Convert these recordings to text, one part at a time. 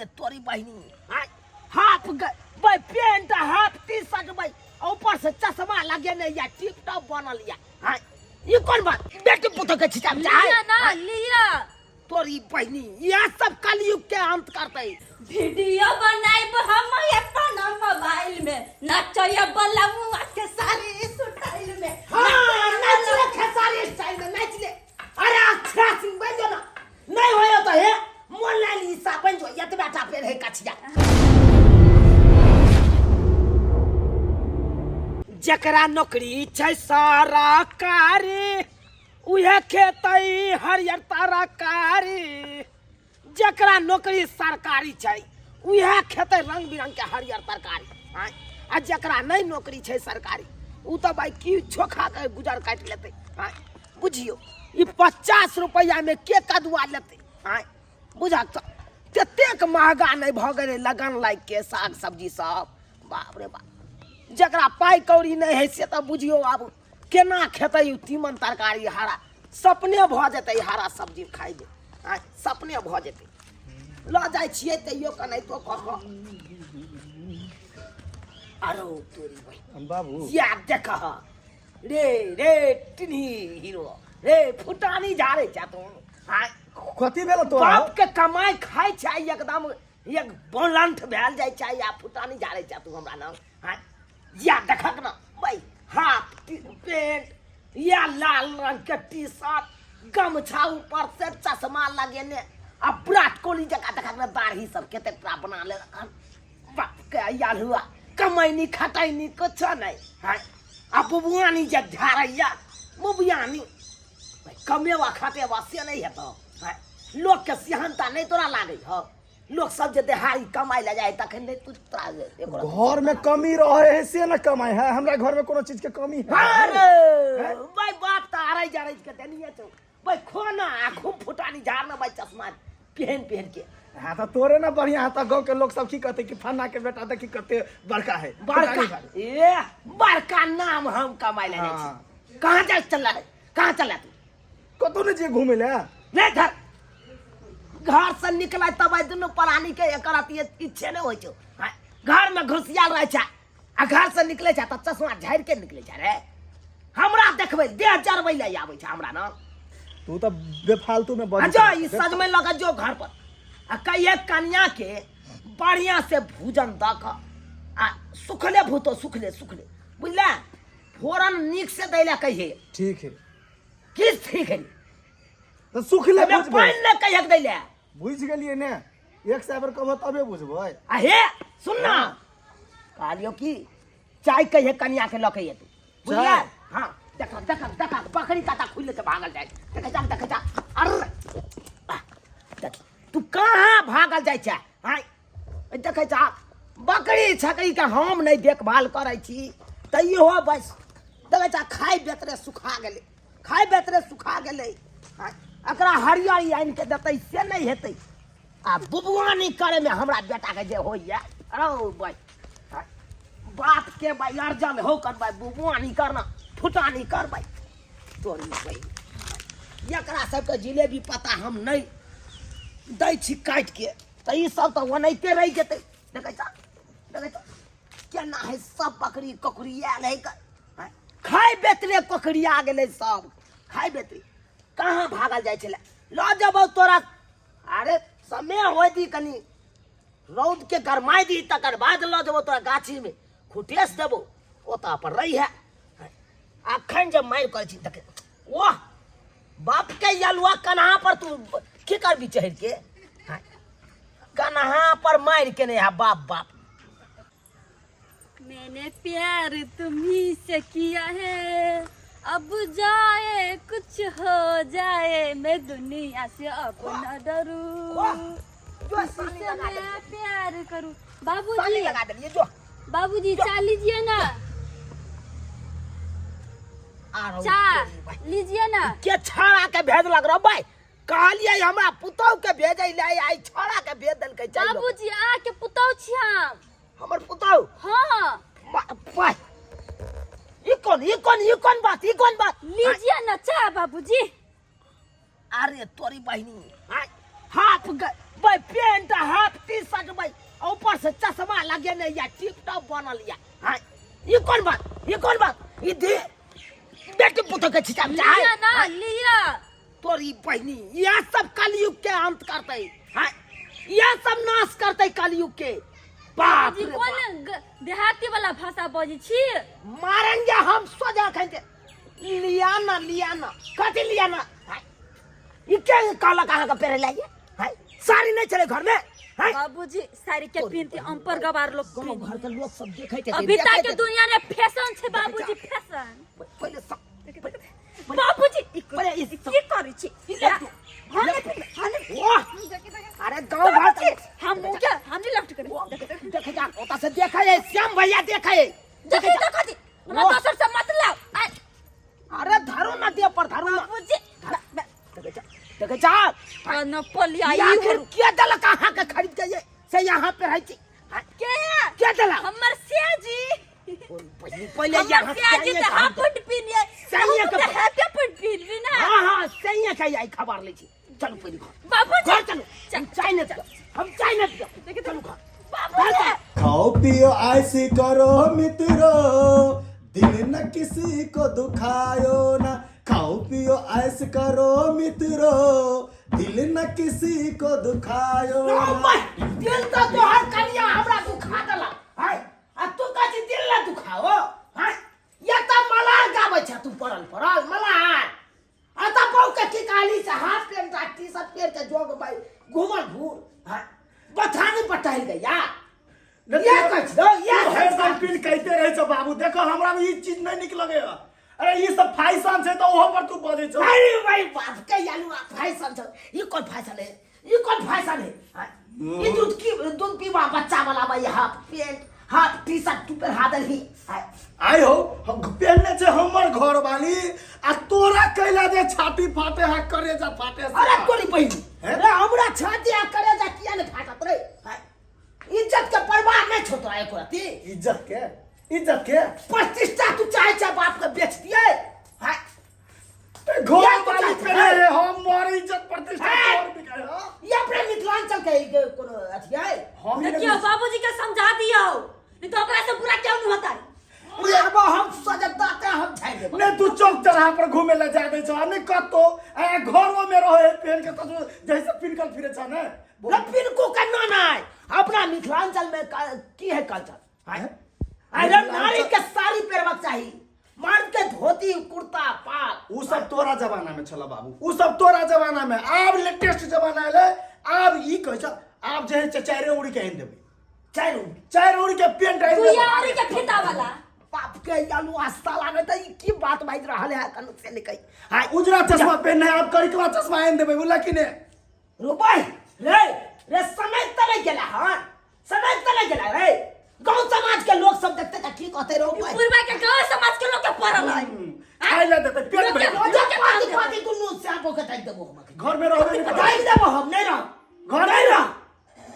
अरे तोरी बहिनी आय हाफ भाई पेंट हाफ टी शर्ट भाई ऊपर से चश्मा लगेने या टिप टॉप बनल या आय ई कोन बात बेटी पुतोह के छिचा लिया ना लिया। तोरी बहिनी यह सब कलयुग के अंत करते। वीडियो बनाइब हम अपन मोबाइल में, नचय बलमुआ के सारी स्टाइल में। हाँ, नाच ले खेसारी स्टाइल में नाच ले। अरे अक्षरा सिंह बन जो ना, नहीं होयो तो हे मोनालिसा बन जो, एतबा टा पेड़ है कछिया। जकरा नौकरी छै सरकारी उहे खेतै हरियर तरकारी। जकरा नौकरी सरकारी छै उहे खेतै रंग बिरंग के हरियर तरकारी। आँय, आ जकरा नहि नौकरी छै सरकारी उ तऽ भाई की छोखा के गुजर काटि लेतै। आँय, बुझियौ ई 50 रुपैआ में के कदुआ लेतै। आँय, बुझा तऽ ततेक महगा नहि भऽ गेलै लगन लागि के साग सब्जी सब। बाप रे बाप, जकरा पाइ कौड़ी नहि है से तऽ बुझियौ आब केना खेतै उ तीमन तरकारी। हरा सपने भऽ जेतै हरा सब्जी खाइमे। आँय, सपने भऽ जेतै। लऽ जाइ छियै तैयो कनाहितो कऽ कऽ। आरो तोरी बहिन बाबू या देखह रे रे टिन्ही हीरो रे फुटानी झाड़ै छै तू। आँय, कथी भेल तोरा? बाप के कमाइ खाइ छै एकदम एक बोलंठ भेल जाइ छै आ फुटानी झाड़ै छै तू हमरा नाम। आँय, या देखक ना भाई हाफ पेंट या लाल रंग के टी शर्ट गमछा ऊपर से चश्मा लगेने आ विराट कोहली जकाँ देखक ना दाढ़ी सब कतेक पूरा बना लेलक हन। बाप के आयल हुआ कमैनी खटैनी कुछ नहीं। हाँ, आ बुबुआनी जे झाड़ैया बुबुआनी भाई कमेवा खटेवा से नहीं हेतौ। हाँ, लोक के सिहनता नहीं तोरा लागै हौ। लोक सब जे देहाड़ी कमाइ लए जाइ तखन नहि तू तोरा एको रत्ती घर में कमी रहे है से न कमाई है, हमरा घर में कोनो चीज के कमी है। अरे भाई बाप तऽ अरैज अरैज के देनिये छौ भाई खोना आ खूब फुटानी झाड़ना भाई चश्मा पहन पहन के। हाँ तो तोरे ना बढ़िया है, तो गांव के लोग सब की कहते कि फन्ना के बेटा देखी कते बड़का है। बड़का, फुटानी झाड़े। ए, बड़का नाम हम कमाई ले जाइ छी। हाँ। कहाँ जा चल रहा है, कहाँ चल रहा तू? कतौ नहीं जे घूमे ले। नहीं धर घर से निकले तब आई दुनू प्राणी के एकर अथी इच्छे नहीं होइ छौ। हाँ, घर में घुसियाल रहे छै आ घर से निकले छै तऽ चश्मा झाड़ि के निकले छै रे। हमरा देखबै देह जरबै ले आबै छै हमरा ना। तू तऽ बेफालतू में बजै जो छै। ई सजमनि लऽ कऽ जो घर पर आ कहिए कनिया के बढ़िया से भूजन दऽ कऽ आ सुखले भूतो सुखले सुखले बुझले फोरन नीक से दै लए कहिए। ठीक है। की ठीक है? तऽ सुखले एहिमे बुझबै। पानि नहि कहियक दै लए। बुझि गेलियै ने, एक सए बेर कहबो तबे बुझबै। आ हे सुन ना, कहलियौ कि चाय कहिए कनिया के लऽ के एतै बुझलियै? चाय? हाँ, देख देख देख बकरी काटा खुलि के भागल जाइ। देख जा देख जा। अरे देख तू कहाँ भागल जाइ छै? आँय देखै छ बकरी छकरी के हम नहि देखभाल करै छी तैयो बस देखै छ खाइ बेतरे सुखा गेलै, खाइ बेतरे सुखा गेलै। आँय, एकरा हरियरी आनि के देतै से नहि हेतै। आ बुबुआनी करैमे हमरा बेटाके जे होइए रौ भाइ, आँय, बाप के भाइ अर्जन हो कर भाइ बुबुआनी करना फुटानी कर भाइ तोरी भाइ। एकरा सबके जिलेबी पता हम नहि दै छी काटि के तऽ ई सब तऽ ओनाहिते रहि जेतै। देखै छ देखै छ केना है सब बकरी ककड़ी आयल है आँय, खाइ बेतरे ककड़िया गेलै सब खाइ बेतरे। कहाँ भागल जाइ छलै? लऽ जेबौ तोरा। अरे समय होइ दी कनी रौद के गरमाइ दी तकर बाद लऽ जेबौ तोरा गाछीमे खुटेस देबौ ओतऽ पर रही है। अखन जे मारि करै छी देख वाह बाप के यलुआ कन्हा पर तू की करबी चढ़ि के? हाँ, कन्हा पर मारि के नहीं है बाप बाप। मैंने प्यार तुम्ही से किया है अब जाए कुछ हो जाए मैं दुनिया से अब न डरूं। वाह, जो किसी सानी से लगा मैं देलिए। प्यार करूं। सानी बाबूजी, लगा देलिए, जो। बाबूजी, चाय लीजिए ना। आरो चाय तोरी भाई। लीजिए ना। के छाड़ा के भेज लग रहा भाई? कहलिए हमरा पुतहु के भेजै ले आई छाड़ा के भेज देलकै चाय लऽ के। बाबूजी, आ के पुतहु छी हम। हमर पुतहु? हाँ। भाई, ई कोन, ई कोन, ई कोन बात, ई कोन बात? लीजिए ना चाय बाबूजी। अरे तोरी बहिनी, आय, हाफ भाई पेंट हाफ टी शर्ट लगेने या टिप टॉप बनल या। हाँ, ई कोन बात, ई कोन बात? ई दे बेटी पुतोह के छिटाम चाहे। लिया ना लिया। तोरी बहिनी यह सब कलयुग के अंत करते। हाँ, यह सब नाश करते कलयुग के। बाप जी रे कोन बाप। देहाती वाला भाषा बजै छी? मारेंगे हम सोजा खाएंगे। लिया ना, लिया ना, कथी लिया ना? हाँ, ई के कहलक अहाँके पेरे लाइए? हाँ, साड़ी नहीं चले घर में? हाँ? बाबूजी साड़ी के पिनती अम्पर गवार लोग गाँव पिनती। घर के लोग सब देखै छै, अभी तक देखै के छै। दुनिया में फैशन छै बाबूजी, फैशन। पहिले सब, बाबूजी, ई पहिले ई सब- की करै छी? ई ले तू। हम नहीं पिनबै, हम नहीं- वाह! अरे गाँव घर के हम मुँह के, हम नहीं लफ्ट करै। देखे जा, ओतऽ से देखै है, श्याम भैया देखै है। देखी, देखो जी, हमरा वाह! दोसर से मतलब। आय, अरे धरो ना दिया पर धरो ना। बाबूजी, देखे जा, देखे जा। न पलिया, या ई फिर हो। के देलक अहाँ के खरीद के ये? से यहाँ पे रहै छी। हाँ, के? के देलक? हमर सियाजी। पहिले पहिले हमर यहाँ सियाजी सैनिक तऽ हाफ हम- पैंट पिन्हिए। सैनिक हम तऽ हाफे पैंट पिन्हबी ना। हाँ, हाँ, सैनिक है, आई खबर लै छी। चलू पहिले घर। बाबूजी। घर चलू। हम चाय नहि पियब। हम चाय नहि पियब। चलू घर। बाबूजी। घर चलू। खाओ पियो ऐसी करो मित्रो, दिल न किसी को दुखायो ना। खाओ पियो ऐस करो मित्रो, दिल न किसी को दुखायो ना। दिल तो तोहर कनिया हमरा दुखा देलक। हाय, आ तू कहै छी दिल न दुखाओ। हाय, या त मलार गाबै छ तू पड़ल पड़ल मलार। आ त बहु के की कहली से हाफ पेंट आ टी शर्ट पहिर के जोग भाई घूमल घूर। हाय, बथानी पर टहल गया। नहीं, ये कहै छी, ये तू कहै छी। हरदम पिन कहते रहै छौ बाबू, देखो हमरा में ई चीज नहीं निक लगे। अरे ई सब फैशन छै त ओहो पर तू बजै छौ। अरे भाई बाप के यालू आ फैशन छौ। ई कोन फैशन है? ई कोन फैशन है? हाँ? ई दूध की दूध पीवा बच्चा वाला भाई half pant half T shirt तू पर हाथ ही। हाँ? आइ हो, हम पहनने छै हमर घर वाली आ तोरा कैला जे छाती फाटे है करेजा फाटे से। अरे तोरी बहिनी, हैं? अरे हमरा छाती आ करेजा किया ने फाटत रे? हाँ? इज्जत के परवाह नहीं छो तोरा एको रत्ती। इज्जत के, इज्जत के प्रतिष्ठा तू चाहे चाहे बाप के बेच दिए। हाँ? ए, घर या तो वाली चाहे- पहले है, हम मोर इज्जत प्रतिष्ठा हैं? तोर बिकाए, हाँ? ये अपने मिथिलांचल के एक कोनो अथी है? हम ही देखियौ, नहीं- बाबूजी के समझा दियौ, नहीं तो ओकरा से बुरा क्यों नहीं होता? अरे अब हम सजग दाते हम झाइ देब। नहीं तू चौक चौराहा पर घूमे ला जा दे छौ, आ नहीं कतो, ए, घरो में रहे पहन के तो जैसे पिनकल फिरे छौ ने। ना पिनकू के ना ना, अपना मिथिलांचल में की है कल्चर? हैं? अरे नारी के साड़ी पहनबाक चाही, मर्द के धोती कुर्ता पाग। उ सब तोरा जमाना में छला बाबू, उ सब तोरा जमाना में। आब लेटेस्ट जमाना एलै, आब ई कहै छ, आब जे है से चारि उड़ी के आनि देबै। चारि उड़ी? चारि उड़ी के पेंट आनि देबै। दुइया उड़ी के फीता वाला। बाप के यालू आस्था लागे त ई की बात बाजि रहल है कनु से निकई। हां, उजरा चश्मा पहनने, आब करिकवा चश्मा आनि देबै, बुझला कि ने? रुपै रे रे समय त नहीं गेला। हां, समय त नहीं गेला रे। गांव समाज के लोग सब देखते त की कहते रो भाई? पूर्वा के गांव समाज के लोग के पड़ल है। खाइ ला देते पेट लोग के- भरि। लोग के पाती काम पाती दुनू से के टाइम देबो हम। घर में रहबे नहीं करबै। टाइम देबो हम नहीं रह। घर नहीं रह।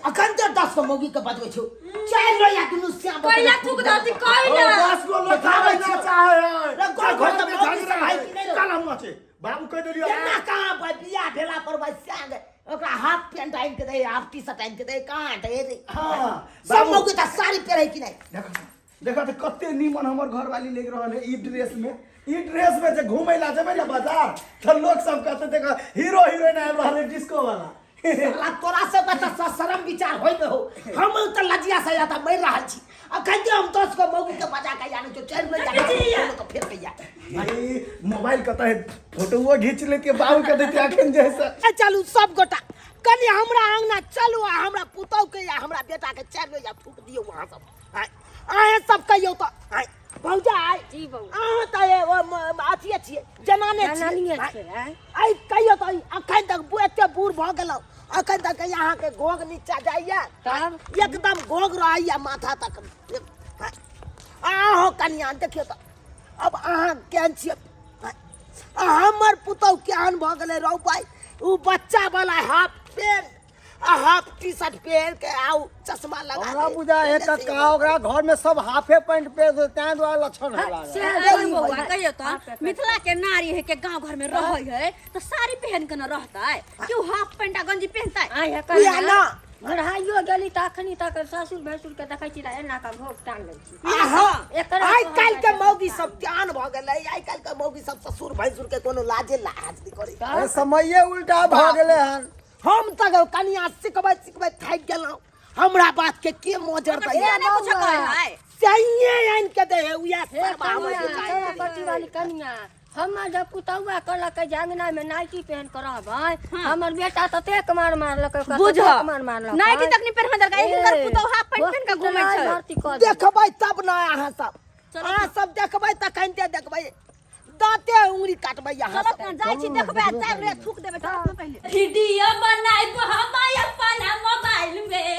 अखन तो 10 गो मौगी के बजबै छौ। चारि लोया दुनू श्याम के कहिया थूक दती कहिया। ओ, 10 गो लोग खाबै ना चाहे है। रे, घर घर घर में में मौगी झगड़ा सब है है। कि नहीं रे? काला मुँह छै। बाबू कहि देलियौ, केना कहाँ भाई बियाह भेला पर भाई श्याम के, ओकरा हाफ पेंट आनि के दे, हाफ टी शर्ट आनि के दे, कहाँ दे रे? हाँ, सब बाबू। मौगी तऽ साड़ी पहिरै कि नहि? देखो, देखो तऽ कते नीमन हमर घरवाली लागि रहल है ई ड्रेस में। ई ड्रेस में जे घूमै ला जेबै ने बाजार तऽ लोक सब कहतै देखो हीरो हीरोइन आबि रहल है डिस्को वाला। साला तोरा सब के तऽ शरम विचार होय न हो। हम तऽ लजिया से जाता मरि रहल छी। अखन जे हम 10 गो मौगी के बजा के आनै छियौ, 4 लोया तऽ फेर कहिया। ई मोबाइल कतऽ है? फोटोओ घीच लेतियै बाबू के देतियै अखन जे है से। ए, चलू सब गोटा कनि हमरा अंगना चलू आ हमरा पुतहु के या हमरा बेटा के 4 लोया फूक दियौ अहाँ सब। आँय, अहें सब कहियौ तऽ, आँय, भौजाइ, जी बौआ। अहाँ तऽ ए, ओ, अथिये छियै, जनाने छियै। जनानिये आँय, छियै, आँय। आइ कहियौ तऽ अखन तक एते बूढ़ भऽ गेलहुँ, अखन तक अहाँके घोघ नीचा जाइया, तब? एकदम घोघ रहैया माथा तक। अहाँ कनिया देखियौ तऽ अब अहाँ केहन छियै? आ हमर पुतहु केहन भऽ गेलै रौ भाइ? उ बच्चा वाला हाफ पेंट आ हाफ टी शर्ट पहिर के आउ चश्मा लगा हमरा के। बुझा है कक्का ओकरा घर में सब हाफे पैंट पहिर दे, तें दुआरे लक्षण है लागल। से अरे बौआ कहियो तऽ मिथिला के नारी है के गांव घर में रहै है तऽ साड़ी पहन के न रहतै, क्यों हाफ पैंट आ गंजी पहनतै? इएह ना घरहाइयो गेली तऽ अखनी तक ससुर भैंसुर के देखै छी तऽ एना कऽ भोग टान लै छी। आहा, एकरा आइ कहल काल्हि के जाइ छै मौगी सब त्यान भऽ गेलै। आइ काल्हि के मौगी सब ससुर भैंसुर के कोनो लाजे लाज नहि करै। अरे समये उल्टा भऽ गेलै हन। हम तऽ कनिया सिखबैत सिखबैत थाकि गेलहुँ। हमरा बात के के मोजर ओकर दैया? सिया नहि कुछो कहै है। सहिए आनि के दे है उएह हे सरबा हमर कनिया, जे तोरा पति वाली कनिया, हमर जब पुतौआ कहलक जे अंगना में नाइटी पहन के रहबै, हमर बेटा ततेक मार मारलक ओकरा, बुझ ततेक मार मारलक। नाइटी तक नहीं पहन देलकै, हिनकर पुतोह हाफ पैंट पहन के घूमै छै। भर्ती कऽ देलकै। देखबै तब ने अहाँ सब, अहाँ सब देखबै तखन ते देखबै, दाँते उंगली काटबै अहाँ चलत सब। ने जाइ छी देखबै आ जायब रे थूक देबै, चलत ने पहिले। वीडियो बनाइब हम अपन मोबाइल में,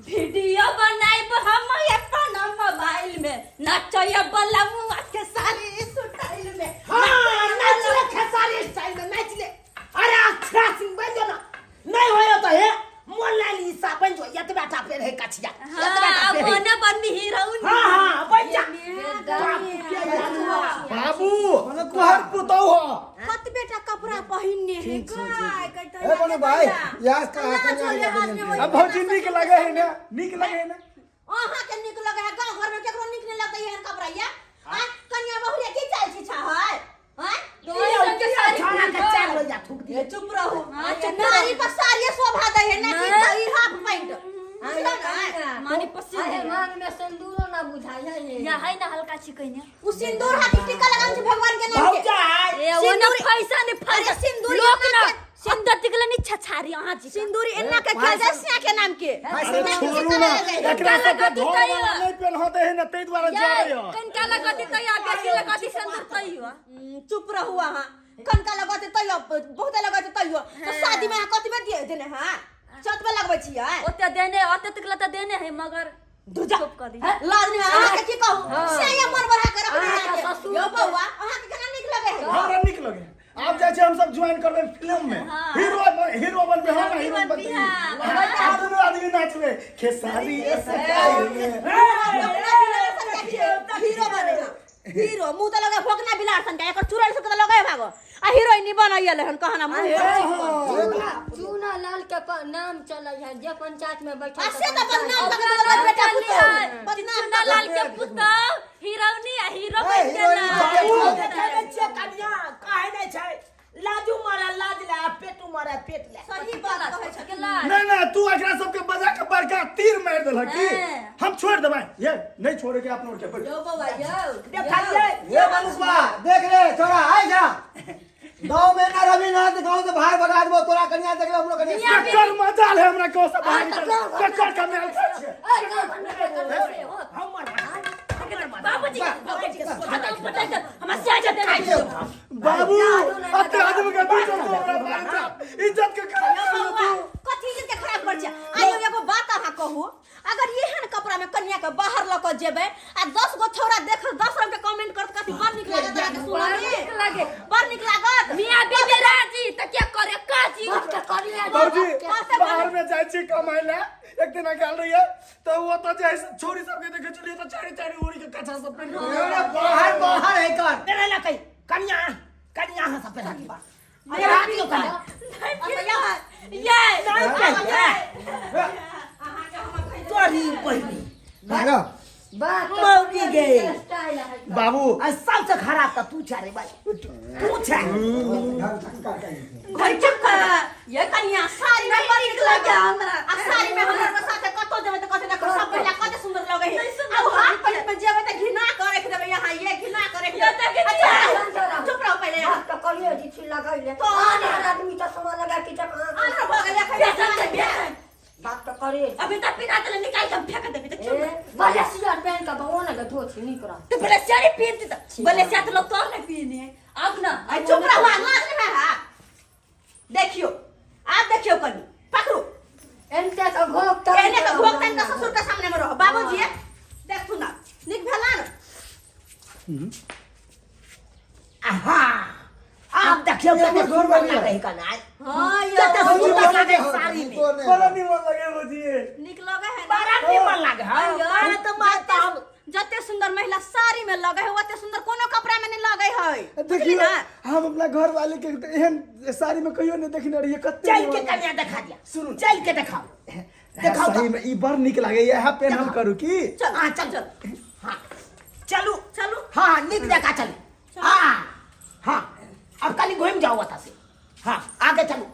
वीडियो बनाइब हम अपन मोबाइल में, नचय बलमुआ के सारी स्टाइल में। हाँ, नाच ले खेसारी स्टाइल में नाच ले। अरे अक्षरा सिंह बन जो ना, नहीं होयो तो हे मोहनलाल ईसा बन जो, एतबा टा पेड़ है कछिया, एतबा टा हाँ, पेड़ है। ओने बनबी हीरोइन। हाँ हाँ बन जा। बाप के यादुआ। बाबू तोहर पुतौह हो। कत बेटा कपड़ा पहिनने है गाय कहता ए बनु भाई, यास का कन्या। अब भौजी नीक लगे है ना? नीक लगे है ना? अहाँ के नीक लगे है, गांव घर में केकरो नीक नहीं लगै एहन कपड़ा या आ कन्या बहुरिया की चाल छी छा है? हैं? छाना के चार लोहिया थूक दिए। चुप रहू। हाँ, चुप नारी पर साड़ी शोभा दै है ना कि नहीं। ई हाफ पैंट, बुझलौ ना? मानी पसीन अरे है। मांग में सिंदूरो ना बुझाइ है ये। या है ना हल्का छिकैने। उ सिंदूर हाथ टीका लगान छै भगवान के नाम के। भौजाई ए ओने सिंदूर- फैशन अरे फैशन सिंदूर लोक एना ना के- अंदर तिकले नि छछारी अहाँ जी। सिंदूर एना के खेल जाय सिया के नाम के। अरे छोड़ू ना, एकरा सबके लगती घर तैयो। वाला नहीं पेन्हते है ना, ताहि दुआरे जरै है। कनका लगती तैयो, बेसी लगती सिंदूर तैयो। चुप रहू अहाँ। कनका लगते तैयो, बहुते लगते तैयो, तो शादी में अहाँ कथी में दिए देने? हां, छत पे लगबै छियै। ओते देने ओते तिकले त देने है मगर दुजा चुप कर दी। लाज नहीं अहाँ के की कहू, से ये मन बढ़ा के रख अहाँके दे। ससुर यौ बौआ, अहाँ के केना नीक लगे है? हमरा नीक लगे है। आब जाइ छै हम सब ज्वाइन करबै फिल्म में, हीरो हीरो बनबै हम, हीरोइन बनबै आ दुनू आदमी नाचबै खेसारी स्टाइल में। हीरो बने हँ हीरो, मुंह तऽ लगे भोकना बिलाड़ सन के, एकर चुड़ैल सब के तऽ लगे भागो आ हीरोइन बनैयल हन कहना मुंह पर। चूना लाल के नाम चलै है जे पंचायत में बैठल। आ से तऽ बदनाम तक बोलबै बेटा पुतोह, बदनाम चुना लाल के पुतौ हीरोनी आ हीरो बन हीरोइनी गेला। बाबू। देखै नहि छियै कनिया, कहै नहि छै लाजू मारा लाज ले आ पेटू मारा पेट ले। सही बात कहै छथिन। नहीं नहीं, तू एकरा सबके बजा के बड़का तीर मारि देलक की? हाँ। हम छोड़ देबै ये नहीं छोड़े के अपनो के बैठ। यौ बौआ यौ। देखलियै? ये मनुष्य देख रे छोरा, आइ जा गाँव में ना रवि ना, गाँव से बाहर भगा देबो तोरा। कन्या देख ले, हमरो कन्या। ककर मजाल है हमरा गाँव से बाहर निकल? ककर कमाल खाइ छै? हमर बाबूजी बाबूजी हमरा सिया दे। बाबू अते आदमी के बीच में तू हमरा मारै छै, इज्जत के खराब यौ कर बौआ तू। कथी इज्जत के खराब कर छै? आइयो एगो बात अहाँ कहू, अगर एहन कपड़ा में कन्या के बाहर लऽ के जेबै आ 10 गो छौड़ा देख 10 रंग के कमेंट करत, कथी बड़ नीक लागत अहाँके सुनऽ में? नीक लागे। बड़ नीक लागत। मियां बीबी राजी त के करे काजी? बाबूजी बाहर में जाइ छी कमाइ ला, एक दिन गेल रहियै तऽ ओतऽ जे है से छोरी सबके देखै छलियै तऽ चारि चारि ओरी के कछा सब पहिन के। अरे बाहर बाहर है कर पेन्है ला कही कनिया, कनिया अहाँ सब पेन्हा दिबा, पेन्हा दियौ कनिया। ये नहीं पेन्है तोरी बहिनी। भागो। बात मौगी गे। स्टाइल है। बाबू आ सबसे खराब तऽ तू छै रे भाई, तू छै। घर चुप कर। ये कन्या साड़ी में बड़ नीक लगे हमरा, आ साड़ी में हमरा के साथे कतौ जेबै तऽ कथी देखो सब महिला कते सुंदर लगे है, आ उ हाफ पैंट में जेबै तऽ घिना के रख देबै यहाँ, ये घिना के रख देबै। अच्छा चुप रहो पहिले यहाँ। बात तो करियो जी छी लगैले तो आन आदमी चश्मा लगा के जब आन्हर भऽ गेलै एखन। बात तो करियो। अभी तक पिना देले, निकाल के हम फेंक देबी त क्यों? ए बले सियर पहन के भगवान के धोती नीक रह। तो बलेसिया पीनती त बलेसिया त लोग तोर नहीं पीने अब ना। आ चुप रहो, लाज नहीं है। देखियो, आप देखियो कनी पकड़ू। एनते के घोक त एने के घोक तन के ससुर के सामने में रहो। बाबूजी देखथु ना, नीक भेला न? आहा, आब देखियौ कते सुन्दर लागै है कनाइ। हां यौ। कते सुन्दर लागै है साड़ी में। बड़ा निमन लगे भौजी। नीक लगे है ना? बड़ा निमन लागे है। मारे तऽ मारे तऽ हम जते सुंदर महिला साड़ी में लगे है ओते सुंदर कोनो कपड़ा में नहीं लगे है। देखियो हम अपना घर वाले के एहन साड़ी में कहियो नहीं देखने रहिए कते चल के कन्या देखा दिया। सुनू। चल के देखाओ, देखाओ। सही में ई बड़ नीक लागे, इएह पेन्हल करू की। चल। हाँ चल चल। हाँ चलू। चलू। हाँ हाँ नीक जगह चलू। हाँ हाँ अब कल घूम जाओ ओतऽ से। हाँ आगे चलू,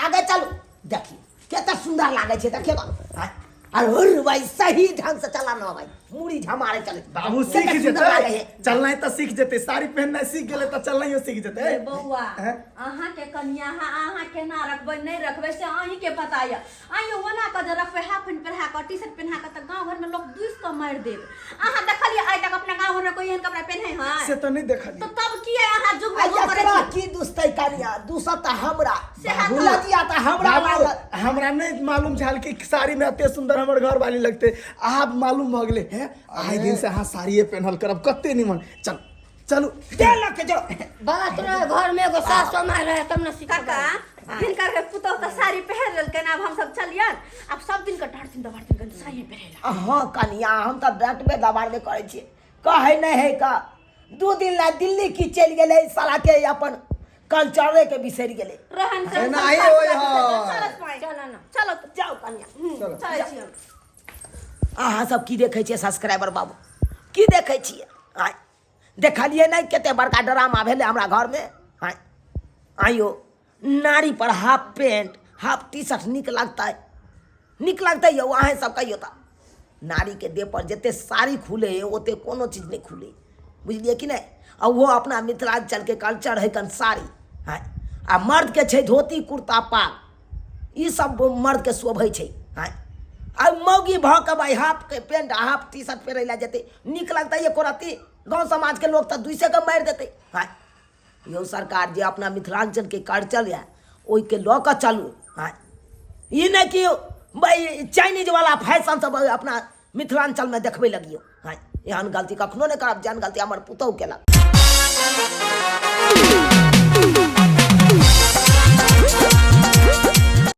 आगे चलू। देखिए कते सुंदर लागे छै, देखिए तो। हाँ, अरे हुर भाई सही ढंग से चला ना भाई, मुड़ी झमारे चले। बाबू कते सीख सुंदर लागे जेतै, है। चलनाइ तऽ सीख जेतै, साड़ी पहिननाइ सीख गेलै तऽ चलनाइयो सीख जेतै। ए बौआ, हैं? अहाँ के कनिया अहाँ केना रखबै नहि रखबै से अहीं के पता यऽ। आइयो ओना कऽ जे रखबै हाफ पेंट पहिरा कऽ टी शर्ट पहिरा कऽ तऽ गाँव घर में लोग दुसि कऽ मारि देत। अहाँ देखलियै आइ तक अपना गाँव घर में कोई एहन कपड़ा पहिनै है? से तऽ नहि देखलियै। तऽ तब किया अहाँ जुग आ में करै एकरा छी? की दुसतै कनिया, दुसत तऽ हमरा। से हाथ बाबू। लजिया तऽ हमरा बाबू, लागल। हमरा नहि मालूम छल कि साड़ी में एते सुंदर हमर घर वाली लगते, आब मालूम भऽ गेलै। हे आइ दिन से अहाँ साड़िए पेन्हल करब, कते निमन। चल चलू चल के चलो। बात रहे घर में एगो सास माय रहे तब न सिखबै। काका हिनकर के पुतोह तऽ साड़ी पहिर लेलकनि, आब हमसब चलियन। आब सब दिन के डरथिन दबारथिन कनि साड़िए पहिरे। हाँ कनिया हम तऽ डटबे दबारबे करै छियै, कहै नहि है का 2 दिन ला दिल्ली की चलि गेलै साला के, अपन कल्चरे के बिसरि गेलै। रहन सहन एनाही सब होय साफ हय। चलो पाइ। चलो ना। चलो तऽ जाउ कनिया। चलो। चलै छी हम। अहाँ सब की देखै छियै सब्सक्राइबर बाबू, की देखै छियै? आँय देखलियै नहि कते बड़का ड्रामा भेलै हमरा घरमे। आँय आइयो नारी पर half pant half T shirt नीक लगतै? नीक लगतै यौ? अहेँ सब कहियौ तऽ नारीके देह पर जते साड़ी खुले है ओते कोनो चीज नहि खुले, बुझलियै कि नहि? आ ओहो अपना मिथिलाञ्चलके कल्चर है कन साड़ी। आँय आ मर्दके छै धोती कुर्ता पाग, ई सब मर्दके शोभै छै। आँय आ मौगी भऽ कऽ भाइ हाफ के पेंट आ हाफ टी शर्ट पहिरै लए जेतै, नीक लगतै एको रत्ती? गाँव समाजके लोक तऽ दुइसे कऽ मारि देतै। आँय यौ सरकार, जे अपना मिथिलाञ्चलके कल्चर यऽ ओहिके लऽ कऽ चलू। आँय ई नहि कि भाइ चाइनीज वाला फैशन सब अपना मिथिलाञ्चलमे देखबै लगियौ। आँय एहन गलती कखनो नहि करब जेहन गलती हमर पुतहु केलक।